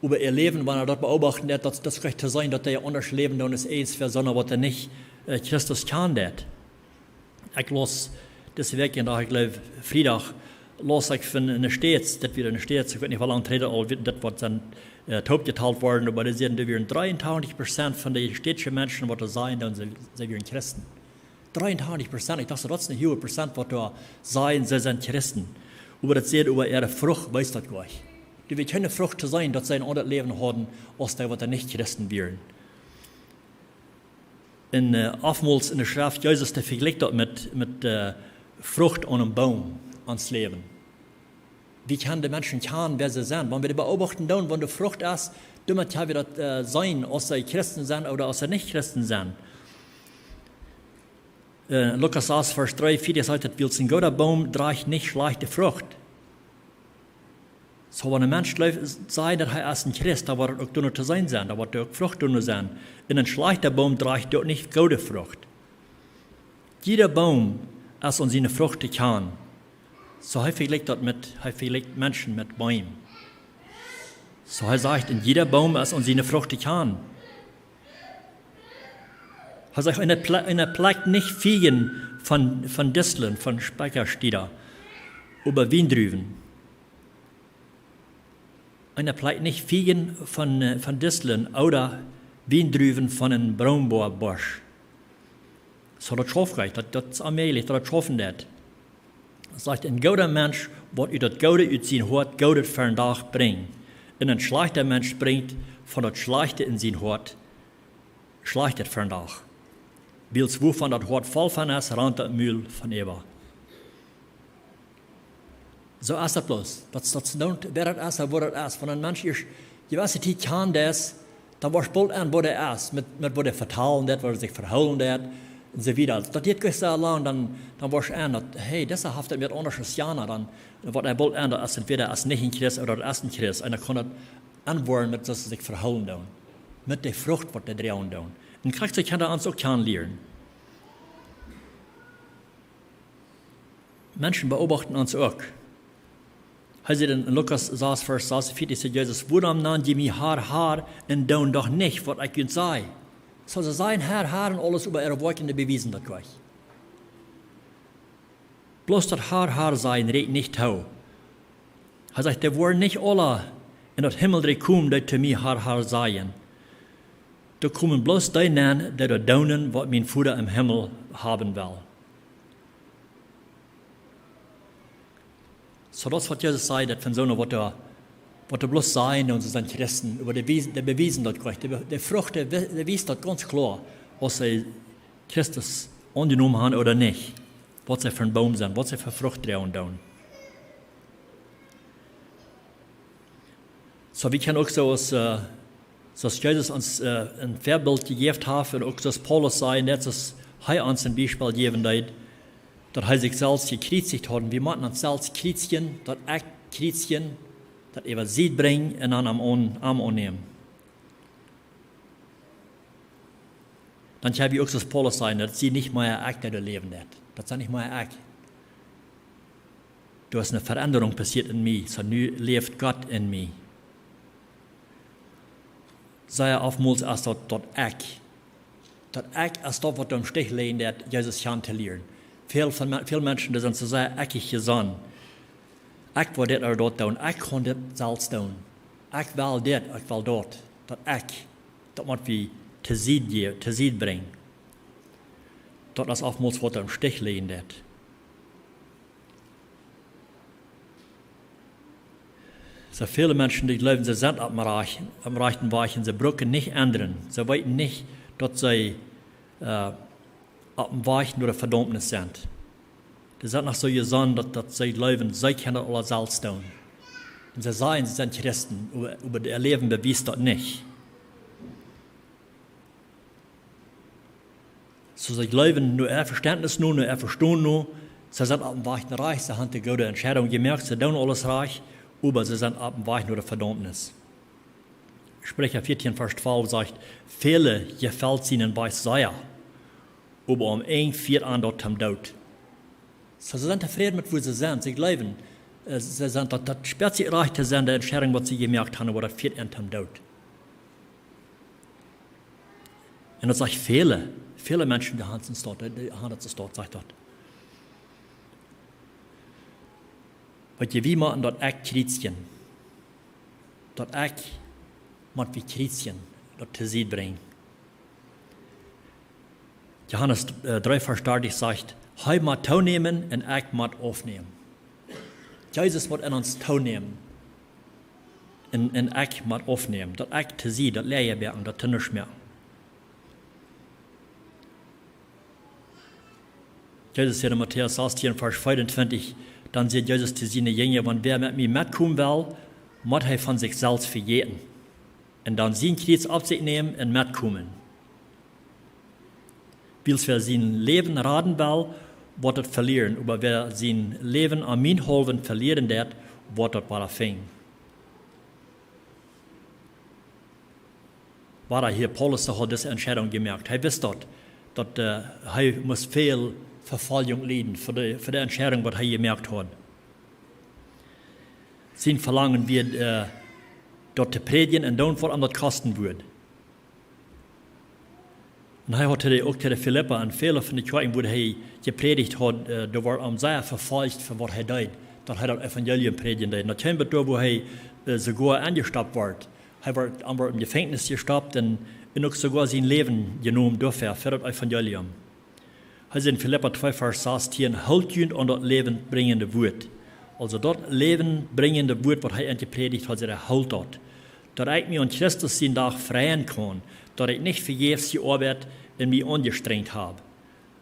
oba äa Läwen, wan eena daut beoobachten deit, daut, daut es krakjt to seenen, daut dee aundasch läwen doonen aus irjentwäa, sonda waut dee nich, äh, Christus kjanen deit. Ekj laus dise Wäakj, un daut, ekj jleew, Friedach, laus ekj von enne States, daut wia enne States, ekj weet nich, woo lang trigj aul, daut waut sent, äh, toopjetalt worden, oba dee säden, doa wieren dreeuntachentich Prozent von de stätsche Menschen, waut doa sajen, dan see, see wieren Christen. Dreeuntachentich Prozent, ekj docht, daut es een huaga Prozent, waut doa sajen, see sent Christen. Oba daut sajcht, äwa äare Frucht wees daut jlikj. Doa wia kjeene Frucht to seenen, daut see een aundret Läwen hauden, aus dee, waut doa nich Christen wieren. Un, äh, oftmols enne Schreft, Jesus, dee vejlikjt daut met, met, äh, Frucht aun een Boom, aun ons Läwen. Wie kjennen de Menschen kjanen, wäa see sent? Wan wie dee beoobachten doonen, wan de Frucht es, dan kjenn wie daut, äh, seenen, aus see Christen sent ooda aus see nich Christen sent. Äh, Lukas sas, Varsch dreeunvieetich sajcht daut: "Wiels een gooda Boom drajcht nich schlajchte Frucht." Soo, wan een Mensch jleeft, sajcht, daut hee es een Christ, dan woat daut uk doano to seenen sennen, dan woat doa uk Frucht doano sennen. Un een schlajchta Boom drajcht uk nich goode Frucht. Jieda Boom es aun siene Frucht to kjanen. Soo, hee vejlikjt daut met, hee vejlikjt Menschen met Beem. Soo, hee sajcht, un jieda Boom es aun siene Frucht to kjanen. Hee sajcht, eena ple-, eena plekjt nich Fieejen von, von Disteln, von Spikjastieda, oba Wiendruwen. Eena plekjt nich Fieejen von, äh, von Disteln ooda Wiendruwen von een Bromboabusch. Soo, daut schauft nich, daut, daut es onmäajlich, daut daut schaufen deit. Sajcht, een gooda Mensch woat ut daut Goode ut sien Hoat Goodet ver dän Dach brinjen. Un een schlajchta Mensch brinjt von daut Schlajchte en sien Hoat Schlajchtet ver dän Dach. Wiels wuavon daut Hoat voll von es, rant daut Mul von äwa. Soo es daut bloos. Daut, daut es, wäa daut es, ooda woo daut es. Wan een Mensch ieescht jewesse Tiet kjant es, dan woascht boolt aun, woo dee es, met, met woo dee vetalen deit, woo dee sikj vehoolen deit, un soo wieda. Daut diet nich soo lang, dan, dan woascht aun, daut, hey, dise haft daut met aundasch aus jana, dan woat hee boolt aun, daut es entwäda es nich een Christ ooda daut es een Christ. Un dan kaun daut aunwoaren met woo see sikj vehoolen doonen, met de Frucht, waut dee droagen doonen. Un krakjt soo kjenn wie ons uk kjanen lieren. Menschen beobachten ons uk. Hee sajcht en Lukas sas, Varsch sasuntveertich, sajcht Jesus: "Wuarom nant jie mie Har, Har, un doonen doch nich, waut ekj junt saj?" Soo, see sajen Har, Har un aules, oba äare Woakjen, dee bewiesen daut nich. Bloos daut Har, Har sajen rieekjt nich too. Hee sajcht: "Dee woaren nich aula en daut Himmelrikj komen, dee to mie Har, Har sajen. Doa komen bloos dee nenn, dee daut doonen, waut mien Voda em Himmel haben well." Soo, daut es waut Jesus sajcht, daut von soone, waut doa, waut doa bloos sajen, un see sent Christen, oba dee wiesen, dee bewiesen daut nich. Dee be-, dee Frucht, dee wie-, dee wiest daut gaunz kloa, aus see Christus aunjenomen haben ooda nich. Waut see fa een Boom sent, waut see fa Frucht droagen doonen. Soo, wie kjennen uk soo aus, äh, soo aus Jesus ons, äh, een Väabilt jejäft haft un uk soo aus Paulus säd, nich soo aus hee ons een Biespel jäwen deed, daut hee sikj selfst jekjriezicht haud. Wie motten ons selfst kjriezijen, daut Ekj kjriezijen, daut äwa Sied brinjen un dan am aun-, am aunnämen. Dan kjenn wie uk soo aus Paulus sajen, daut sie nich mea ekj, dee doa läwen deit. Daut sie nich mea ekj. Doa es eene Veendrunk passieet en mie, soo nu läft Gott en mie. Sea oftmols es daut, daut Ekj. Daut Ekj es daut, waut em Stich läajen deit, Jesus kjanen to lieren. Väl von Me-, väl Menschen, dee sent soo sea ekjich jesonnen. Ekj well dit ooda daut doonen. Ekj kaun dit selfst doonen. Ekj well dit, ekj well daut. Daut Ekj, daut mott wie to Sied je-, to Sied brinjen. Daut es oftmols, waut em Stich läajen deit. Soo väle Menschen, dee jleewen, see sent oppem rajch-, oppem rajchten Wajch un see brucken nich endren. See weeten nich, daut see, äh, oppem Wajch no de Vedaumnis sent. Dee sent noch soo jesonnen, daut, daut see jleewen, see kjennen daut aula selfst doonen. Un see sajen, see sent Christen, oba, oba äa Läwen bewiest daut nich. Soo see jleewen no äa Vestentnis no, no äa Vestonen no, see sent oppem Wajch no rajcht, see haben de goode Entscheidunk jemoakt, see doonen aules rajcht, oba see sent oppem Wajch no de Vedaumnis. Spricha vieetieen, Varsch twalf sajcht: "Väle jefelt sienen Wajch sea, oba aum Enj fieet an daut toom Doot." Soo, see sent tofräd met woo see sent. See jleewen, äh, see sent daut, daut spält sikj rajcht to sennen, de Entscheidunk, waut see jemoakt haben, oba daut fieet an toom Doot. Un daut sajcht väle, väle Menschen, dee haben daut, dee haben daut, sajcht daut. Waut je, wie motten daut Ekj kjriezijen. Daut Ekj mott wie kjriezijen, daut to Sied brinjen. Johanes, äh, dree Varsch dartich sajcht: "Hee mott toonämen un ekj mott aufnämen." Jesus mott en ons toonämen. Un, un ekj mott aufnämen. Daut Ekj to Sied, daut läaje moaken, daut to nuscht moaken. Jesus säd en Matäus sastieen, Varsch veeauntwintich, dan säd Jesus to siene Jinja: "Wan wäa met mie metkomen well, mott hee von sikj selfst vejäten. Un dan sien Kjriez opp sikj nämen un metkomen. Wiels wäa sien Läwen raden well, woat daut velieren. Oba wäa sien Läwen om mienhaulwen velieren deit, woat daut wada finjen." Wada hia Paulus, dee haud dise Entscheidunk jemoakt. Hee wist daut, daut, äh, hee must väl Vefoljunk lieden fa de, fa de Entscheidunk, waut hee jemoakt haud. Sien Velangen wia, äh, daut to prädjen un doonen, waut am daut kosten wudd. Un hee haud to de, uk to de Filippa un väle von de Kjoakjen, wua hee jeprädicht haud, äh, doa wort am sea vefolcht fa waut hee deed, daut hee daut Evangelium prädjen deed. Un daut kjeem bat doa, wua hee, äh, soogoa enjestoppt wort. Hee wort, am wort em Jefenkjnis jestoppt un, un uk soogoa sien Läwen jenomen doafäa, fa daut Evangelium. Hee säd en Filippa twee Varsch sastieen: "Hoolt junt aun daut läwenbrinjende Wuat." Aulsoo daut läwenbrinjende Wuat, waut hee an jeprädicht haud, säd hee: "Hoolt daut. Daut ekj mie aun Christus sien Dach freien kaun, daut ekj nich vejäfs jeoabeit un mie aunjestrenjt hab."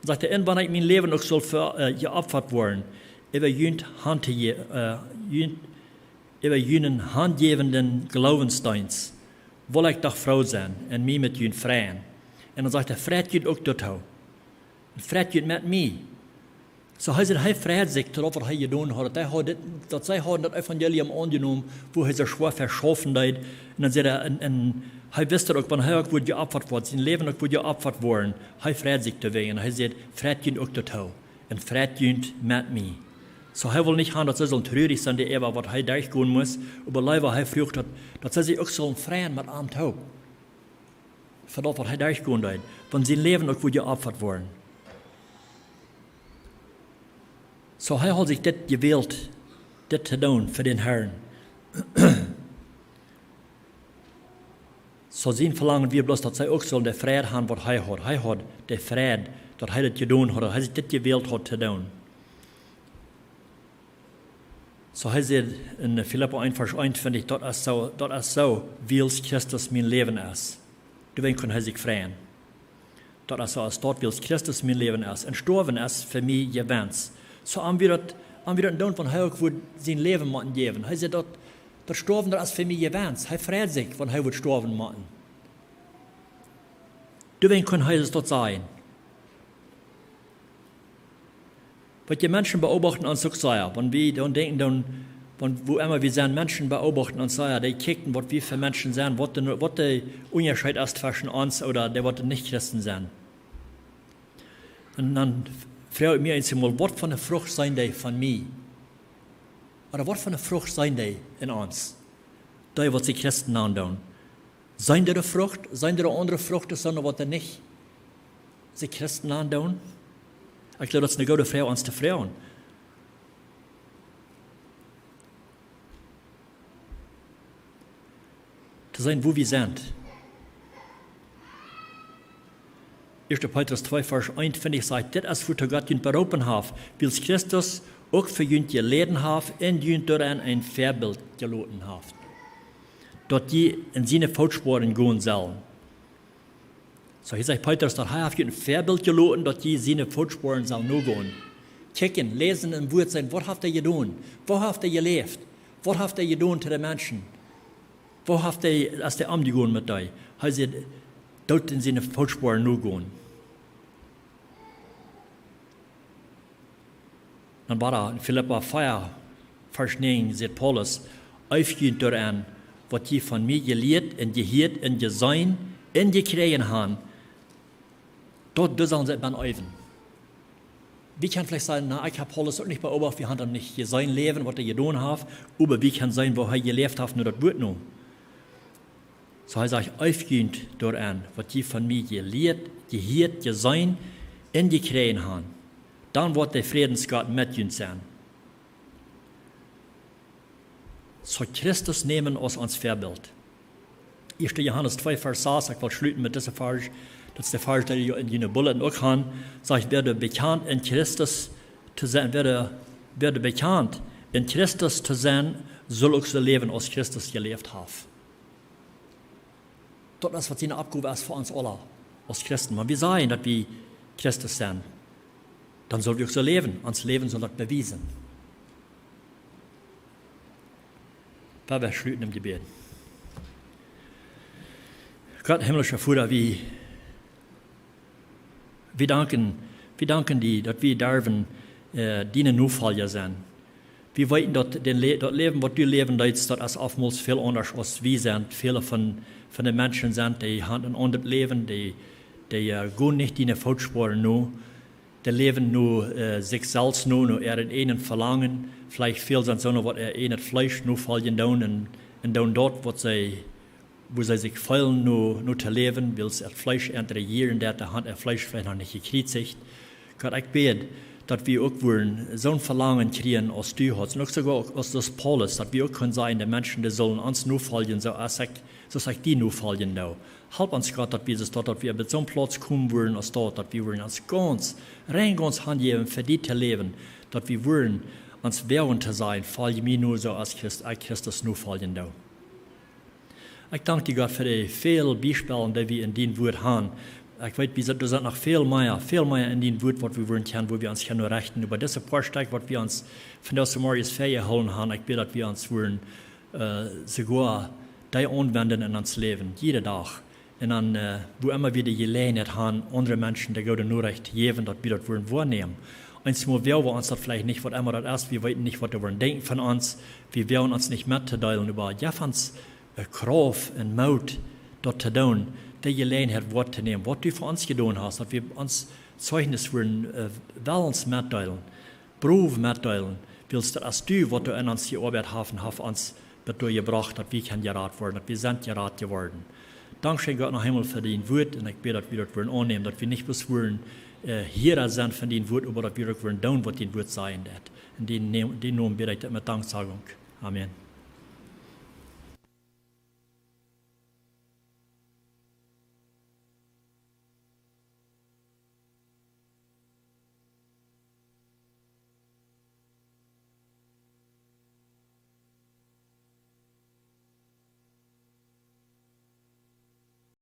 Sajcht hee: "Un wan ekj mien Läwen uk saul ver-, äh, jeopfat woaren, äwa junt han to je-, äh, junt, äwa junen hanjäwenden Gloowensdeenst, wull ekj doch froo sennen un mie met junt freien. Un dan sajcht hee: Freit junt uk doatoo. Un freit junt met mie. Soo hee säd, hee freid sikj doaropp, waut hee jedonen haud. Daut hee haud dit, daut see hauden daut Evangelium aunjenomen, wua hee soo schwoa fa schaufen deed. Un dan säd hee, un, un hee wist daut uk, wan hee uk wudd jeopfat woaren, sien Läwen uk wudd jeopfat woaren. Hee freid sikj doawäajen. Un hee säd: Freit junt uk doatoo. Un freit junt met mie. Soo hee wull nich han, daut see sullen trurich sennen, dee äwa waut hee derchgonen must. Oba leewa hee fruach daut, daut see sikj uk sullen freien met am toop. Fa daut, waut hee derchgonen deed, wan sien Läwen uk wudd jeopfat woaren. Soo hee haud sikj dit jewält, dit to doonen fa dän Herrn. Soo sien Velangen wia bloos, daut see uk sullen de Freid han, waut hee haud. Hee haud de Freid, daut hee daut jedonen haud, daut hee sikj dit jewält haud to doonen. Soo hee säd en Filippa eent, Varsch eenuntwintich: Daut es soo, daut es soo, wiels Christus mien Läwen es. Doawäajen kunn hee sikj freien. Daut es soo, aus daut, wiels Christus mien Läwen es. Un stoawen es fa mie Jewenst. Soo am wia daut, am wia daut endoont, wan hee uk wudd sien Läwen motten jäwen. Hee säd: Daut, daut stoawen, daut es fa mie Jewenst. Hee freid sikj, wan hee wudd stoawen motten. Doawäajen kunn hee daut sajen. Waut je, Menschen beobachten ons uk sea. Wan wie dan denkjen, dan, wan, wua emma wie sent, Menschen beobachten ons sea. Dee kjikjen, waut wie fa Menschen sent, waut de, waut de Unjascheet es tweschen ons ooda dee, waut nich Christen sent. Un dan froag ekj mie eemol: Waut fa eene Frucht sent dee von mie? Ooda waut fa eene Frucht sent dee en ons? Dee, waut sikj Christen nandoonen. Sent doa de Frucht? Sent doa aundre Frucht, soo waut dee nich sikj Christen nandoonen? Ekj jleew, daut es eene goode Froag ons to froagen. To seenen, wua wie sent. Ieeschte Petrus twee, Varsch eenuntwintich sajcht: Dit es, wuatoo Gott junt beroopen haft, wiels Christus uk fa junt jeläden haft un junt doarenn een Väabilt jeloten haft, daut jie en siene Footsporen gonen sellen. Soo, hia sajcht Petrus, daut hee haft junt een Väabilt jeloten, daut jie siene Footsporen sellen nogonen. Kjikjen, läsen em Wuat sennen, waut haft hee jedonen? Woo haft hee jeläft? Waut haft hee jedonen to de Menschen? Woo haft hee, aus hee omjegonen met dee? Hee säd: Doot en siene Footsporen nogonen. Dan wada en Filippa vea, Varsch näajen, sajcht Paulus: Eeft junt doarenn, waut jie von mie jelieet un jehieet un jeseenen un jekjräajen han, daut, daut sellen see dan eewen. Wie kjennen veleicht sajen: Na, ekj hab Paulus uk nich beobacht, wie han am nich jeseenen läwen, waut hee jedonen haft, oba wie kjennen seenen, woo hee jeläft haft no daut Wuat no. Soo hee sajcht: Eeft junt doarenn, waut jie von mie jelieet, jehieet, jeseenen un jekjräajen han. Dan woat de Frädensgott met junt sennen. Soo Christus nämen aus ons Väabilt. Ieeschte Johanes twee, Varsch sas, ekj well schluten met dise Varsch, daut es de Varsch, dee jie en june Bulletin uk han, sajcht: Wäa bekjant en Christus to sennen, wäa, wäa bekjant en Christus to sennen, saul uk soo läwen, aus Christus jeläft haft. Daut es, waut siene Oppgow es fa ons aula aus Christen. Wan wie sajen, daut wie Christus sent, dan sell wie uk soo läwen. Ons Läwen saul daut bewiesen. Lot ons schluten em Jebäd. Gott, himmlischa Voda, wie, wie danken, wie danken die, daut wie derwen, äh, diene Nofolja sennen. Wie weeten, daut daut Lä-, daut Läwen, waut du läwen deetst, daut es oftmols väl aundasch aus wie sent. Väle von, von de Menschen sent, dee han een aundret Läwen, dee, dee, äh, gonen nich diene Footsporen no. Dee läwen no, äh, sikj selfst no, no äa eejnet Velangen. Veleicht väl sent soone, waut äa eejnet Fleesch nofoljen doonen un, un doonen daut, waut see, woo see sikj feelen no, no to läwen, wiels daut Fleesch an rejieren deit, dee han daut Fleesch veleicht noch nich jekjriezicht. Gott, ekj bäd, daut wie uk wudden soon Velangen kjrieen aus du hast. Un uk soogoa uk aus daut Paulus, daut wie uk kjennen sajen, de Menschen, dee sellen ons nofoljen, soo aus ekj, soo aus ekj die nofoljen doo. Help ons, Gott, daut wie daut, daut wie opp soon Plauz komen wudden aus daut, daut wie wudden ons gaunz, rein gaunz hanjäwen, fa die to läwen, daut wie wudden ons woagen to sajen: Folj mie no, soo aus Christ-, ekj Christus nofoljen doo. Ekj dank die, Gott, fa de väle Biespels, dee wie en dien Wuat han, Ekj weet, wie sent, doa sent noch väl mea, väl mea en dien Wuat, waut wie wudden kjennen, wua wie ons kjennen rechten. Oba dise poa Stekj, waut wie ons vondoag zemorjes väajehoolen haben, ekj bäd, daut wie ons wudden soogoa dee aunwenden en ons Läwen, jieda Dach. Un dan, wua emma wie de Jeläajenheit haben, aundre Menschen de goode Norecht jäwen, daut wie daut wudden woanämen. Eensmol woagen wie ons daut veleicht nich, waut emma daut es, wie weeten nich, waut dee wudden denkjen von ons, wie woagen ons nich mettodeelen, oba jeff ons Krauft un Moot, daut to doonen, de Jeläajenheit woa to nämen, waut du fa ons jedonen hast, daut wie ons Zeichnis wudden wellens metdeelen, brow metdeelen, wiels daut es du, waut doa en ons jeoabeit haft un haft ons bat doa jebrocht, daut wie kjennen jerat woaren, daut wie sent jerat jeworden. Dankscheen, Gott, noch eemol fa dien Wuat, un ekj bäd, daut wie daut wudden aunnämen, daut wie nich bloos wudden Hiera sennen von dien Wuat, oba daut wie uk wudden doonen, waut dien Wuat sajen deit. En dien Nomen bäd ekj daut met Danksagung. Amen.